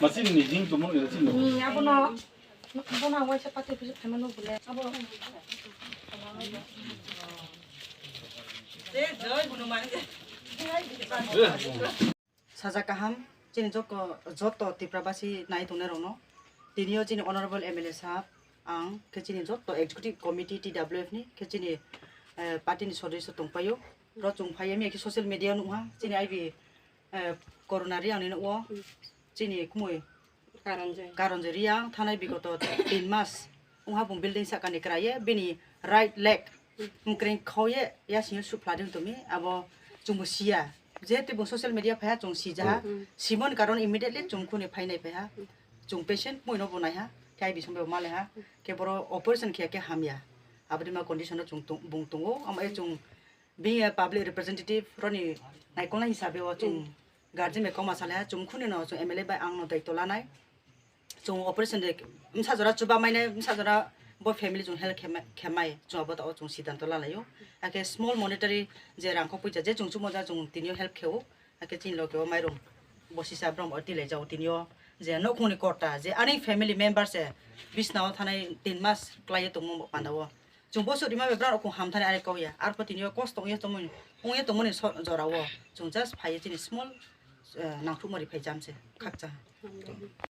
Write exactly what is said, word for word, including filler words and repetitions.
Masih ni jing tumon ni sini. Abono, abono waisa pati pisi phaima nuk bole. Abo. Sajak kaham, chini joko, joto Tiprabasi nai tongnai rokno. Tini o chini Honorable M L A sahab, ang khe chini joto Executive Committee T W F ni khe chini, eh, party ni sodosyo tongpaio. Ro chwng phaiya miya khe social media nukha, chini I B, eh, Corona Reang ni nukwo, chini kumui Karanjai. Karanjai Reang thanai bigoto tin mas wngha bung building sakani kwraiye bini right leg mkreng khoye yasingyo suphlading tumi abo chwngbo siya. Jehetu bung social media phaiha chwng sijaha. Mm. Simoni karon immediately chwng khuni phainai phaiha. Chwng patient muino bo naiha, khe I B songbo malaiha, khe boro operation khiya khe hamya. Aboni ma condition no chwng tung-, bung tungo, amo e chwng being a public representative roni naikolnai hisabe o chwng guardian bai kok ma salaiha, chwng khuni no chwng M L A bai ang no daitw lanai. Chwng operation de bwsa jora chuba mainai, bwsa jora bo family chwng help khema-, khemai, chwng abo ta o chwng siddhanto lalaio. Hakhe small monetary je rang kok puija je chwng chumo ja chwng tinio help kheo. Hakhe chini loge o mairum bo sisa brom o tilai jao tinio je nokhungni kota je ani family member se bisna o thanai tin mas klaiye tongmo panda o. Chwng boso rima bai bwrang rok hamthani ari kok ya. Arpor tini o kosto wngya tongmani, wngya tongmani so-, jora o. Chwng just phaiya chini small, eh, nangthukma ri phai jam se khakcha.